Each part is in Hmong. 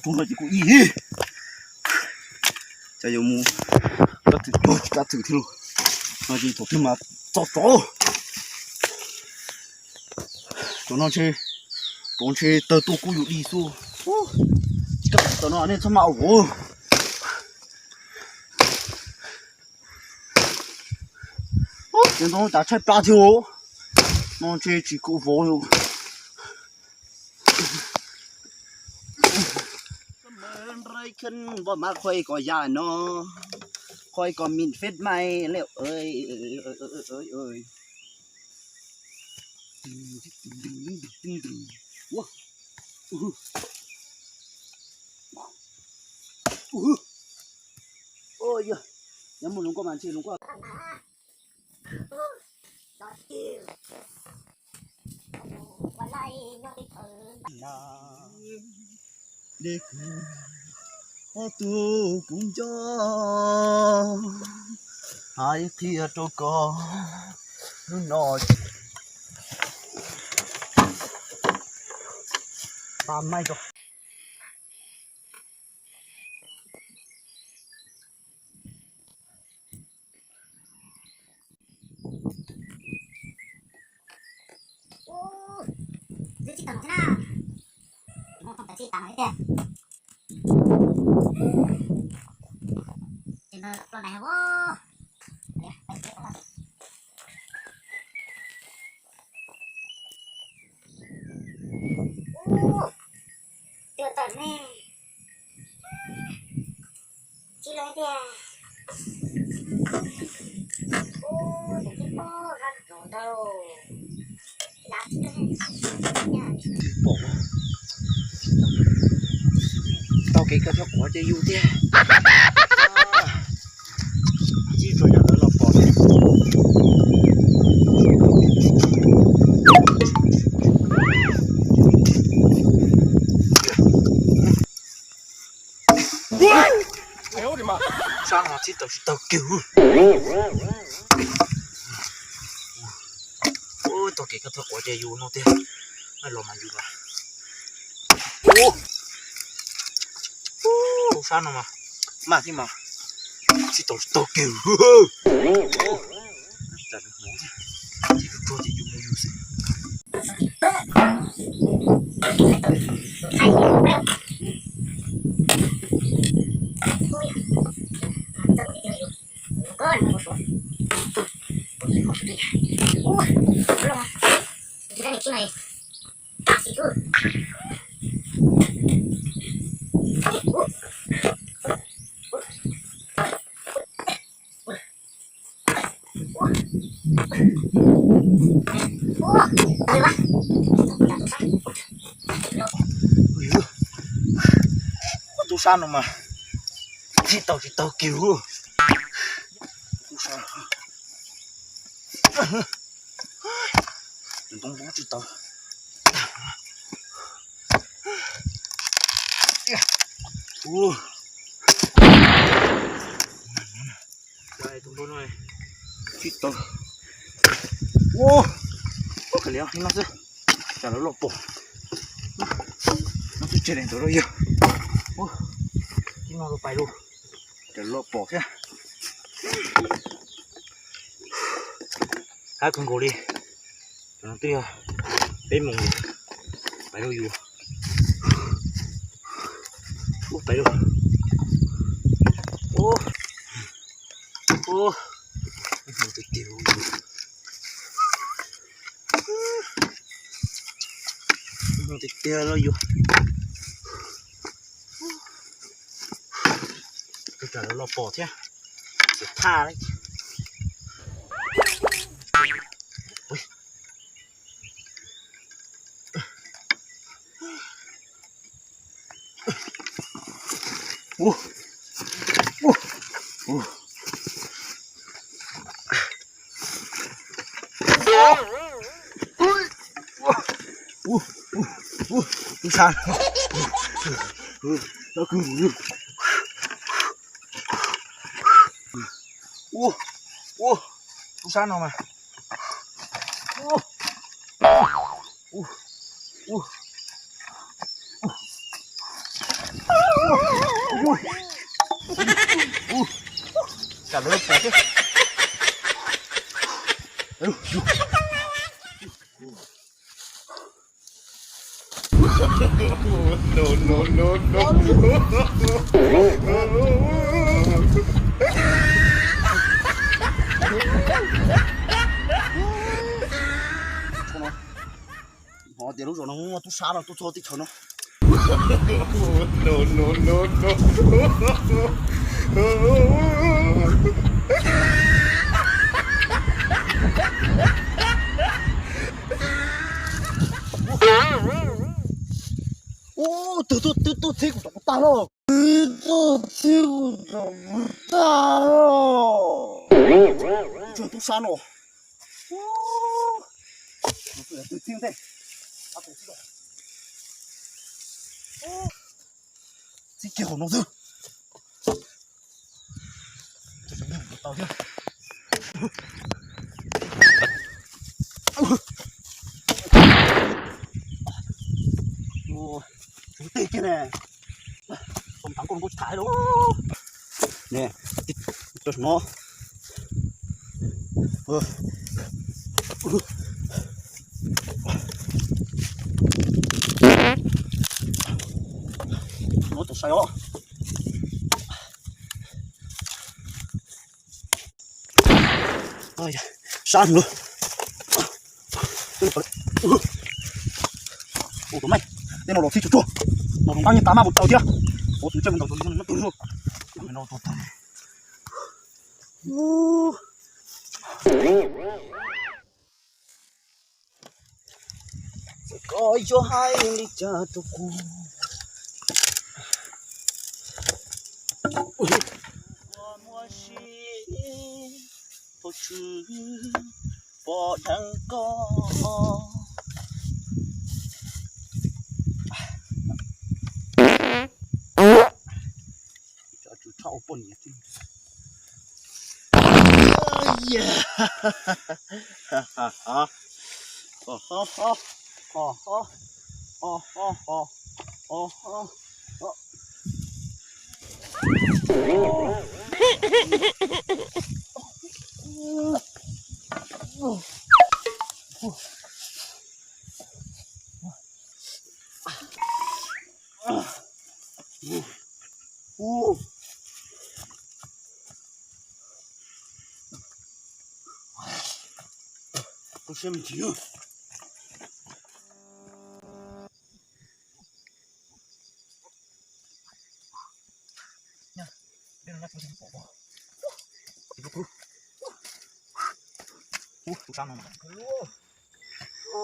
Tub no ces kuv ib, cas yuav mus kab thwm tuag tsis kab thwm thiab lauj. No ces thaum twg mas txog tod. Cov no ntshe, cov ntshe tawg tuaj kuj yus dig xwb. Tsis kab thwm tau no nej txhob maj ua vauv. Cov ntoo cas tshaib plab thiab. No ntshe tsis kub vauv. Npoj mab qhua kom yam no, qhua kom min phej mai lawm. Yog mus lub nkoj mas ntshe lub nkoj. Dej kub, ob tug kuv nco, hais qhia rau koj hnub no. Pab maij rau. Twb tsis tau thiab na. Mus thooj tawm tsis tas no thiab tiag. Ces ntawd ploj ntais heev. Ua, twb tawm me. Tsis lawm tiag. Ub, tus tib pob zab rau ntawd. Pom, tau kev koj thiab quav ces yus tiag. Tib tug yam lawv los pom. Sab no txhib tau tsis tau kiag. Ub, tau kev koj thiab quav ces yus no tiag. Los mas yus mas. Ub, sab no mas maj thiab mas txhib tau tsis tau kiag. Txhib tau ces yus mus yus xwb. Tus sab no mas txhib tau tsis tau kiag. Tus sab no tus ntoo pob tsis tau. Tus ntoo no tsis tau. Ua, ua khav liam no xwb, cas lawv los pom. No twb tseg leej ntawd los yog. Ua, tib no los pais lawm, cas lawv los pom thiab. Qab kawg nkaus li. Cov no twb yog peb moos li. Pais rau yus. Ub, pais rau. Ub, ub, ub, tiag tiag. Tiag tiag los yus. Ua cas lawv los pom thiab. Xiam thaj li. Ua, ua, ua. Ua, ua, ua, ua, tus sab no. Ua, no kawg nkaus li. Ua, ua, tus sab no mas. Ua, ua, ua. Ua, tsam lawv pom thiab. No, no, no, no. Hnov tias lub zos no muaj tub sab no tuaj txog teb chaws no. No, no, no, no. Ub, twb tuaj, twb tuaj txhib kuv tom kuv tag lawm. Twb tuaj txhib kuv tom kuv tag lawm. Tsuag tub sab no. Twb txhib ntej. Txhib kiag qhov no xwb. Tau thiab. Ua, tsov tej kiag ne. Tau tag koj koj tham lawm ne. Tau no. No tau sai os. Sab lawm. Ua tus maij, tej no los txhib tsuag tsuag, los tus nqab nyuag tas maj mus tau thiab. Ua tus ntsej mus ntaus tus no tus no. Koj yuav hais li cas rau kuv? Ua muaj si, tus tswv pom dheev koj. Cov tswv txhob ua poj niam thiab. Koj siab me ntsis. Tus sab no. Ua, ua, ua.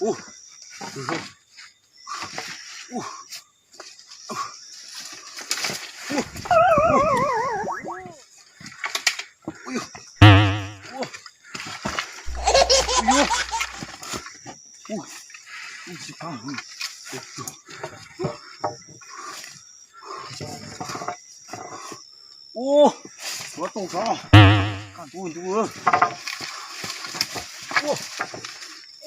Ua, ua, ua, ua, ua, ua, ua, ua, ua, ua, ua, ua,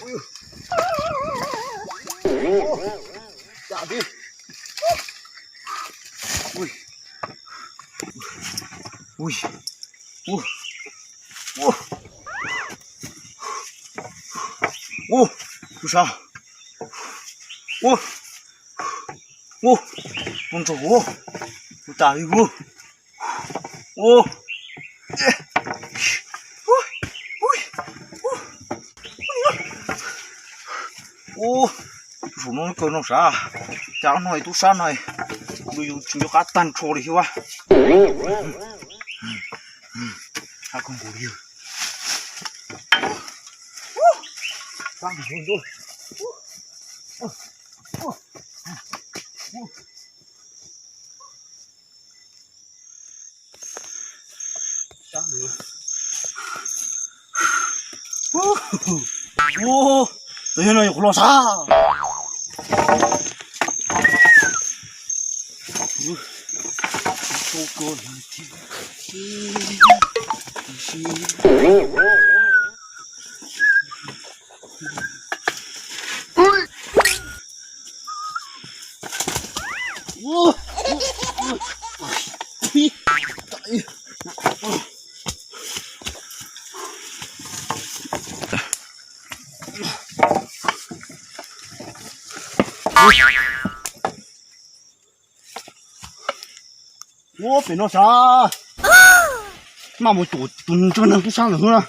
ua. Ui, ui, ui, ui, ui, ui, tus sab, ui, ui, tus ntsaum, ui, tus tas li ui, ui. Ua, ua, ua, ua, tus saum no kaw no sav, cas no tub sab no, yus tsis nco qab tag nrho li thiab. Qab kawg nkaus li. Ua, tus yog no yog qhov los sav. Ua pem no sav, maj mus caum tus ntsog neeg tub sab ntawm hub na.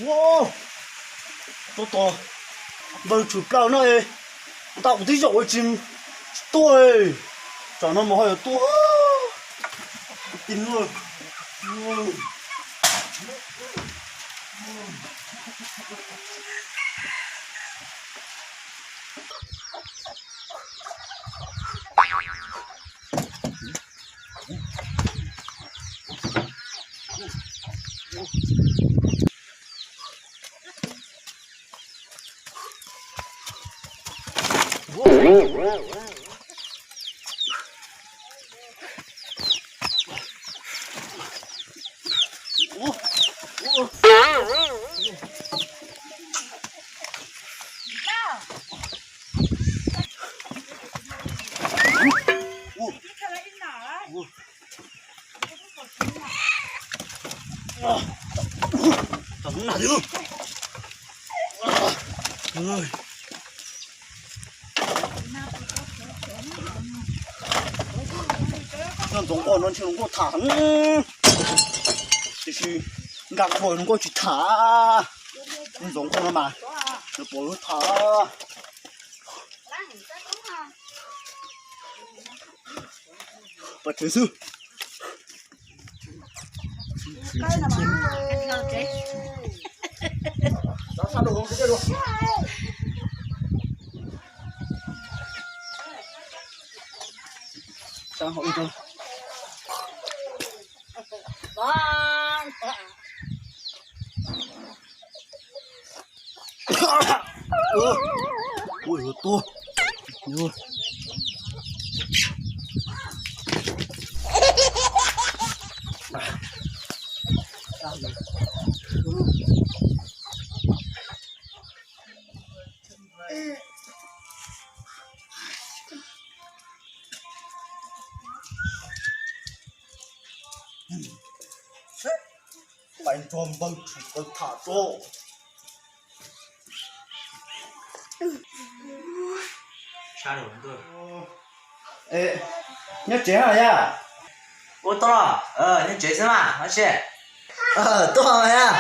Ua, ntawd tshwm plaws no es, ntau kuv twb zaum ua tsis tuaj, tsam no mas ho yuav tuaj. Ti nuj. Nyob ntxoov nkauj no ntshe hluas nkauj tham, tiam sis nkag khuas hluas nkauj tsis tham. Ntxoov nkauj no mas nws pom lub tham. Pov tsev xwb. Ui, tua. Pais nrog npawg Tshum Kaw tham tso. Nyob tsev na yaj? Ua tau, nyob tsev xwb mas, ab tsi. Tuaj mas yaj,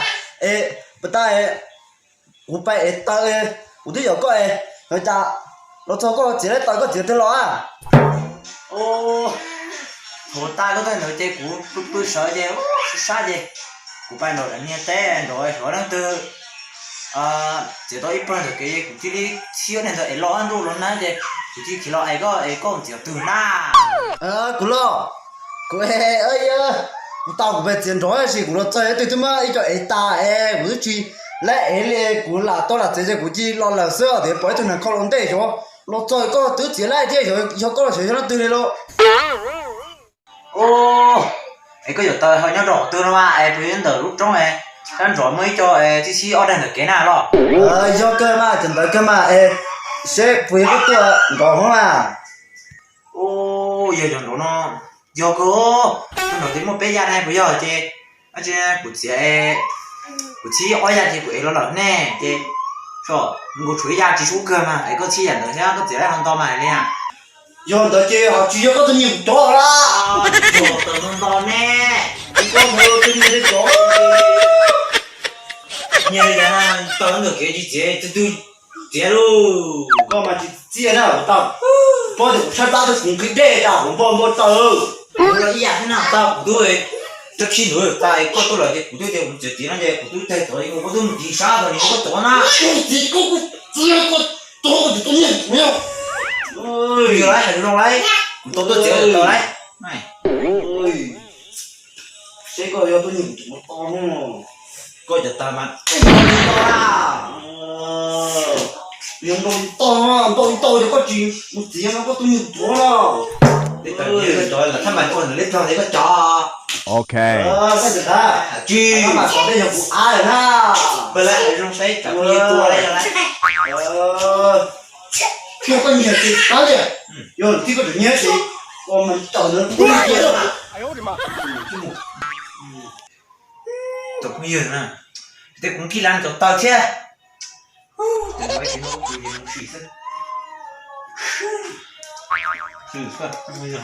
es puas tas, kuv pais ev taws, kuv twb yaum koj es, cas los txog koj txiav lawm taws koj txiav twg los a? Thaum tas koj tuaj ntawd ces kuv pw pw sawv ces sab sab ces kuv pais nrog niag teb nrog xyov leej twg txiav tau ib pawg ntawm kev, kuv cia li txhib ob niag ntawd es los ntuj los nag ces kuv cia li khiav los es koj es koj txiav twg na. Kuv los, kuv, kuv tau kuv pais txiav nrog tab sis kuv los txog ib tug twb muab ib co ev tas es kuv twb tsis laib ev li, kuv lam tau lam txiav ces kuv cia li los lawm xwb os, tias pom ib tug neeg kho los ntej xyov los txog koj twb txiav laib thiab, yog koj los xyov yog leej twg li lauj. Es koj yaum taws ho nyob rau qhov twg no mas es puas yog ntawm lub roob es sab nraud muaj ib co txhib txhib ob daig ntawm kev na los? Yog kawg mas, cov ntawd kawg mas es seb puas yog koj tuaj nrov hov mas. Yog cov nraud no, yog kawg, nraud ces muaj peb yaj ne puas yog ces, ab tsi, kuv txiav, kuv txhib ob yaj ces kuv ev los lawm ne ces, so, nkaus tshuav ib yaj tsis sub kawg mas es koj txhib yam ntawd thiab koj txiav laib ho nto mas li. Yog ntawd ces ho tsis yog koj tus niag cov lawm. Tsis yog tus nto ne, koj tus niag cov. Niag li cas taws ntawm kev tsis txiav, tus twg txiav lauj? Koj mas tsis txiav na, tau, pom tias kuv tshaib plab twb kuv nqhis dej tas kuv npau npau taws. Kuv los ib yam thiab na, tau kuv twb, tag kis ntawd tas koj tuaj lawm ces kuv twb tias kuv txiav txiav no ces kuv twb tag tod, koj twb mus tiv sab tod ni koj cov na. Koj txiav koj, koj txiav koj, tau koj tus niag kuv yog. Yog lawm, hais zoo lawm, kuv tau tuaj txiav taws lawm. Seb koj yog tus niag kuv tau no. Koj cov taws mas nto li toj, nto li toj, yog koj tsis mus txiav no koj tus niag tuav no. Tej taws cov lam thaj mas ua ntawm leb plag li koj cov. Ok. Koj cov taws, tsis mas xyov tej yog kuv av lawm na. Pab lawv zoo saib tsam phooj ywg tua li yog lawm. Yog koj nyiag ces qab li, yog tib koj tseem nyiag ces koj mas tawm ntawd. Cov phooj ywg na, tej kuv kis las cov taws thiab. Sim xwb, phooj